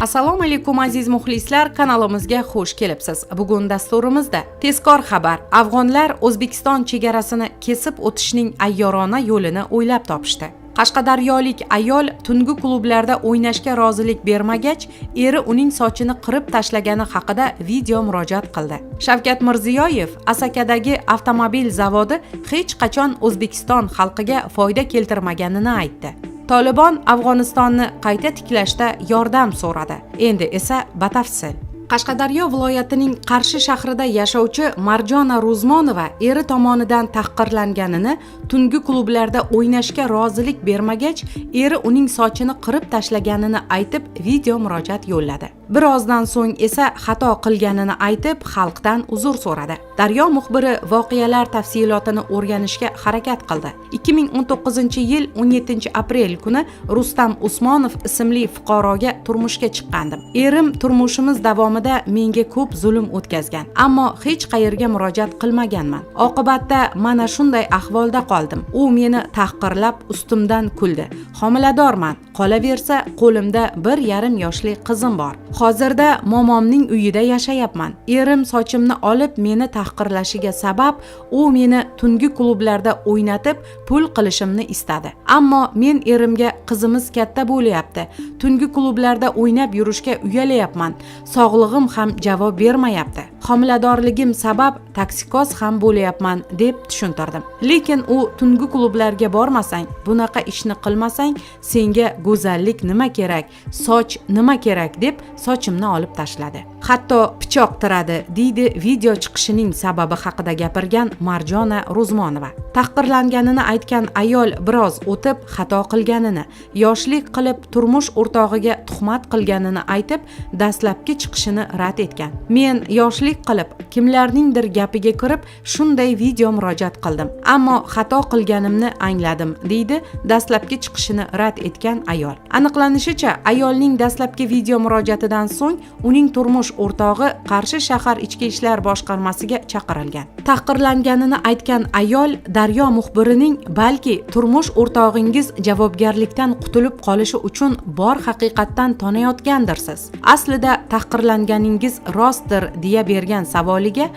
Assalomu alaykum, aziz muxlislar, kanalimizga xush kelibsiz. Bugun dasturimizda tezkor xabar: afg'onlar O'zbekiston chegarasini kesib o'tishning ayyorona yo'lini o'ylab topishdi. Qashqadaryolik ayol tungi klublarda o'ynashga rozilik bermagach, eri uning sochini qirib tashlagani haqida video murojaat qildi. Shavkat Mirziyoyev Asakadagi avtomobil zavodi hech qachon O'zbekiston xalqiga foyda keltirmaganini aytdi. Tolibon Afg'onistonni qayta tiklashda yordam so'radi. Endi esa batafsil. Qashqadaryo viloyatining Qarshi shahrida yashovchi Marjona Ruzmonova eri tomonidan tahqirlanganini, tungi klublarda o'ynashga rozilik bermagach, eri uning sochini qirib tashlaganini aytib, video murojaat yo'lladi. Birozdan so'ng esa xato qilganini aytib, xalqdan uzr so'radi. Daryo muxbiri voqealar tafsilotini o'rganishga harakat qildi. 2019 yil 17 aprel kuni Rustam Usmonov ismli fuqaroga turmushga chiqqandim. Erim turmushimiz davomida menga ko'p zulm o'tkazgan, ammo hech qayerga murojaat qilmaganman. Oqibatda mana shunday ahvolda qoldim. U meni tahqirlab, ustimdan kuldi. Homiladorman, qolaversa, qo'limda 1,5 yoshli qizim bor. Hozirda momomning uyida yashayapman. Erim sochimni olib, meni tahqirlashiga sabab, u meni tungi klublarda o'ynatib, pul qilishimni istadi. Ammo men erimga qizimiz katta bo'lyapti, tungi klublarda o'ynab yurishga uyalayapman, sog'lig'im ham javob bermayapti, homiladorligim sabab toksikoz ham bo'lyapman, deb tushuntirdim. Lekin u tungi klublarga bormasang, bunaqa ishni qilmasang, senga go'zallik nima kerak, soch nima kerak, deb sochimni olib tashladi, hatto pichoq tiradi, deydi video chiqishining sababi haqida gapirgan Marjona Ro'zmonova. Tahqirlanganini aytgan ayol biroz o'tib xato qilganini, yoshlik qilib turmush o'rtog'iga tuhmat qilganini aytib, dastlabki chiqishini rad etgan. Men yoshlik qilib, kimlarningdir gapiga kirib, shunday video murojaat qildim, ammo xato qilganimni angladim, deydi dastlabki chiqishini rad etgan ayol. Aniqlanishicha, ayolning dastlabki video murojaatidan so'ng uning turmush o'rtog'i Qarshi shahar ichki ishlar boshqarmasiga chaqirilgan. Tahqirlanganini aytgan ayol Daryo muxbirining balki turmush o'rtog'ingiz javobgarlikdan qutulib qolishi uchun bor haqiqatdan tonayotgandirsiz, aslida tahqirlanganingiz rostdir, deya bergan savoliga,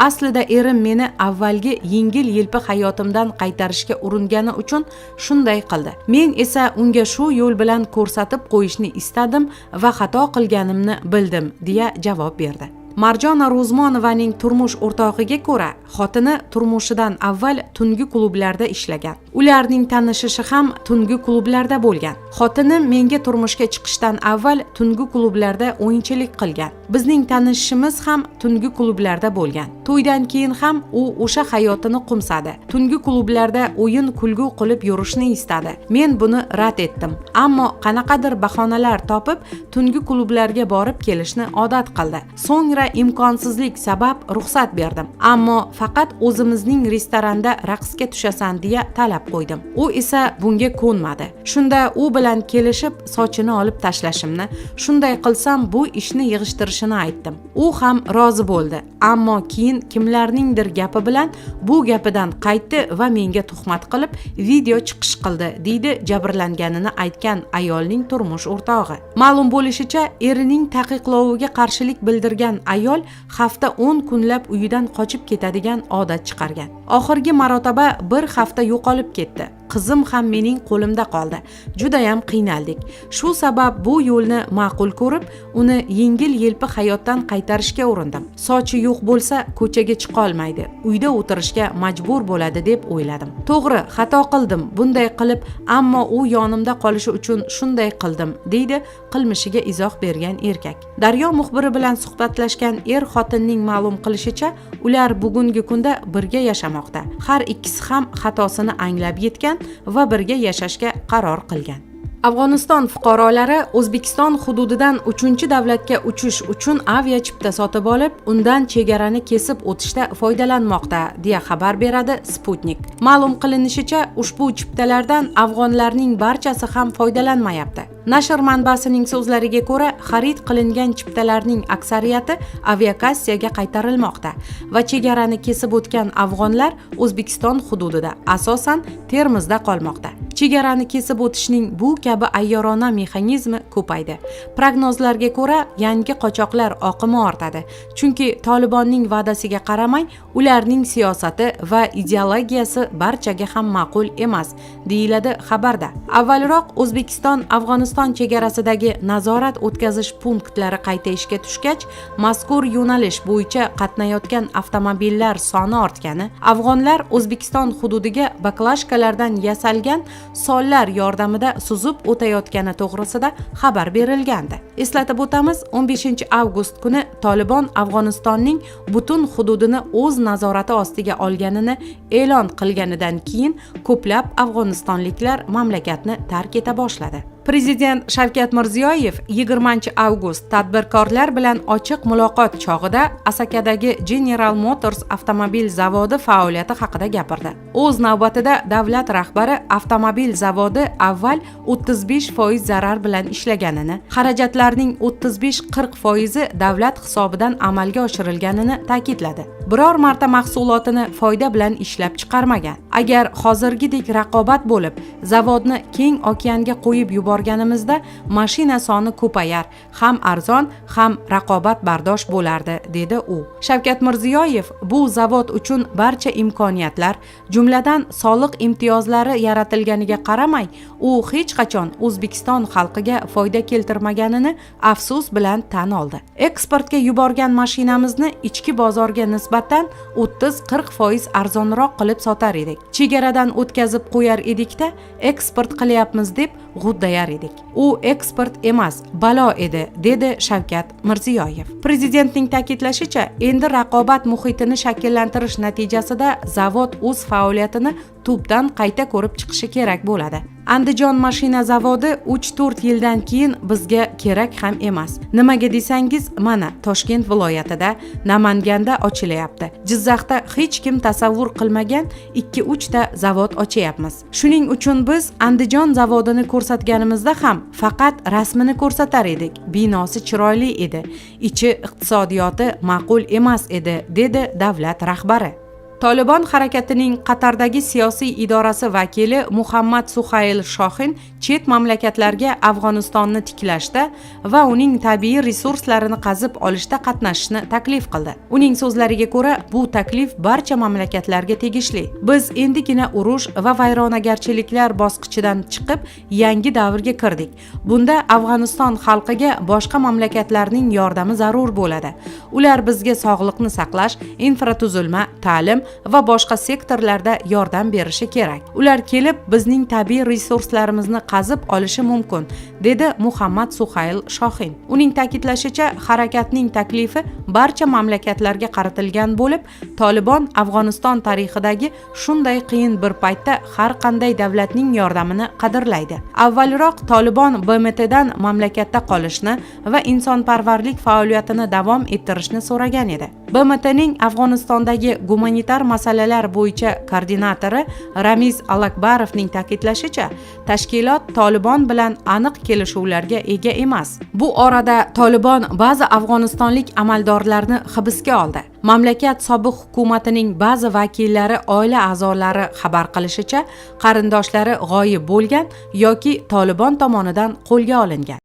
aslida erim meni avvalgi yengil yelpi hayotimdan qaytarishga uringani uchun shunday qildi, men esa unga shu yo'l bilan ko'rsatib qo'yishni istadim va xato qilganimni bildim, deya javob berdi. Marjona Ro'zmonovaning turmush o'rtog'iga ko'ra, xotini turmushidan avval tungi klublarda ishlagan. Ularning tanishishi ham tungi klublarda bo'lgan. Xotinim menga turmushga chiqishdan avval tungi klublarda o'yinchilik qilgan. Bizning tanishishimiz ham tungi klublarda bo'lgan. To'ydan keyin ham u o'sha hayotini qo'msadi, tungi klublarda o'yin kulgu qilib yurishni istadi. Men buni rad etdim, ammo qanaqadir bahonalar topib, tungi klublarga borib kelishni odat qildi. So'ngra imkonsizlik sabab ruxsat berdim, ammo faqat o'zimizning restoranda raqsga tushasan, deya talab qo'ydim. U esa bunga ko'nmadi. Shunda u bilan kelishib, sochini olib tashlashimni, shunday qilsam, bu ishni yig'ishtirishini aytdim. U ham rozi bo'ldi, ammo keyin kimlarningdir gapi bilan bu gapidan qaytdi va menga tuhmat qilib, video chiqish qildi, deydi jabrlanganini aytgan ayolning turmush o'rtog'i. Ma'lum bo'lishicha, erining taqiqloviga qarshilik bildirgan ayol hafta 10 kunlab uyidan qochib ketadigan odat chiqargan. Oxirgi marotaba bir hafta yo'qolib ketdi. Qizim ham mening qo'limda qoldi, judayam qiynaldik. Shu sabab bu yo'lni ma'qul ko'rib, uni yengil yelpi hayotdan qaytarishga urindim. Sochi yo'q bo'lsa, ko'chaga chiqolmaydi, uyda o'tirishga majbur bo'ladi, deb o'yladim. To'g'ri, xato qildim bunday qilib, ammo u yonimda qolishi uchun shunday qildim, deydi qilmishiga izoh bergan erkak. Daryo muxbiri bilan suhbatlashgan er xotinning ma'lum qilishicha, ular bugungi kunda birga yashamoqda. Har ikkisi ham xatosini anglab yetgan va birga yashashga qaror qilgan. Afg'oniston fuqarolari O'zbekiston hududidan uchinchi davlatga uchish uchun aviachipta sotib olib, undan chegarani kesib o'tishda foydalanmoqda, deya xabar beradi Sputnik. Ma'lum qilinishicha, ushbu chiptalardan afg'onlarning barchasi ham foydalanmayapti. Nashr manbasining so'zlariga ko'ra, xarid qilingan chiptalarning aksariyati aviakassaga qaytarilmoqda va chegarani kesib o'tgan afg'onlar O'zbekiston hududida, asosan Termizda qolmoqda. Chegarani kesib o'tishning bu kabi ayyorona mexanizmi ko'p. ko'paydi. Prognozlarga ko'ra, yangi qochoqlar oqimi ortadi. Chunki Tolibonning va'dasiga qaramay, ularning siyosati va ideologiyasi barchaga ham ma'qul emas, deyiladi xabarda. Avvalroq O'zbekiston Afg'oniston chegarasidagi nazorat o'tkazish punktlari qayta ishga tushgach, mazkur yo'nalish bo'yicha qatnayotgan avtomobillar soni ortgani, afg'onlar O'zbekiston hududiga baklashkalardan yasalgan sollar yordamida suzib o'tayotgani to'g'risida xabar berilgandi. Eslatib o'tamiz, 15 avgust kuni Tolibon Afg'onistonning butun hududini o'z nazorati ostiga olganini e'lon qilganidan keyin ko'plab afg'onistonliklar mamlakatni tark eta boshladi. Prezident Shavkat Mirziyoyev 20 avgust tadbirkorlar bilan ochiq muloqot chog'ida Asakadagi General Motors avtomobil zavodi faoliyati haqida gapirdi. O'z navbatida davlat rahbari avtomobil zavodi avval 35% zarar bilan ishlaganini, xarajatlarning 35-40% davlat hisobidan amalga oshirilganini ta'kidladi. Biror marta mahsulotini foyda bilan ishlab chiqarmagan. Agar hozirgidek raqobat bo'lib, zavodni keng okeanga qo'yib yuborganimizda mashina soni ko'payar, ham arzon, ham raqobatbardosh bo'lardi, dedi u. Shavkat Mirziyoyev bu zavod uchun barcha imkoniyatlar, jumladan soliq imtiyozlari yaratilganiga qaramay, u hech qachon O'zbekiston xalqiga foyda keltirmaganini afsus bilan tan oldi. Eksportga yuborgan mashinamizni ichki bozorga nisbatan 30-40% arzonroq qilib sotar edik. Chegaradan o'tkazib qo'yar edikda, eksport qilyapmiz deb g'uddayar edik. U eksport emas, balo edi, dedi Shavkat Mirziyoyev. Prezidentning ta'kidlashicha, endi raqobat muhitini shakllantirish natijasida zavod o'z faoliyatini tubdan qayta ko'rib chiqishi kerak bo'ladi. Andijon mashina zavodi 3-4 yildan keyin bizga kerak ham emas. Nimaga desangiz, mana Toshkent viloyatida, Namanganda ochilyapti. Jizzaxda hech kim tasavvur qilmagan 2-3 ta zavod ochyapmiz. Shuning uchun biz Andijon zavodini ko'rsatganimizda ham faqat rasmini ko'rsatar edik. Binosi chiroyli edi, ichi iqtisodiyoti ma'qul emas edi, dedi davlat rahbari. Tolibon harakatining Qatardagi siyosiy idorasi vakili Muhammad Suhayl Shohin chet mamlakatlarga Afg'onistonni tiklashda va uning tabiiy resurslarini qazib olishda qatnashishni taklif qildi. Uning so'zlariga ko'ra, bu taklif barcha mamlakatlarga tegishli. Biz endigina urush va vayronagarchiliklar bosqichidan chiqib, yangi davrga kirdik. Bunda Afg'oniston xalqiga boshqa mamlakatlarning yordami zarur bo'ladi. Ular bizga sog'liqni saqlash, infratuzilma, ta'lim va boshqa sektorlarda yordam berishi kerak. Ular kelib bizning tabiiy resurslarimizni qazib olishi mumkin, dedi Muhammad Suhayl Shohin. Uning ta'kidlashicha, harakatning taklifi barcha mamlakatlarga qaratilgan bo'lib, Tolibon Afg'oniston tarixidagi shunday qiyin bir paytda har qanday davlatning yordamini qadrlaydi. Avvalroq Tolibon BMTdan mamlakatda qolishni va insonparvarlik faoliyatini davom ettirishni so'ragan edi. BMTning Afg'onistondagi gumanitar masalalar bo'yicha koordinatori Ramiz Alakbarovning ta'kidlashicha, tashkilot Tolibon bilan aniq kelishuvlarga ega emas. Bu orada Tolibon ba'zi afg'onistonlik amaldorlarni hibsga oldi. Mamlakat sobiq hukumatining ba'zi vakillari oila a'zolari xabar qilishicha, qarindoshlari g'oyib bo'lgan yoki Tolibon tomonidan qo'lga olingan.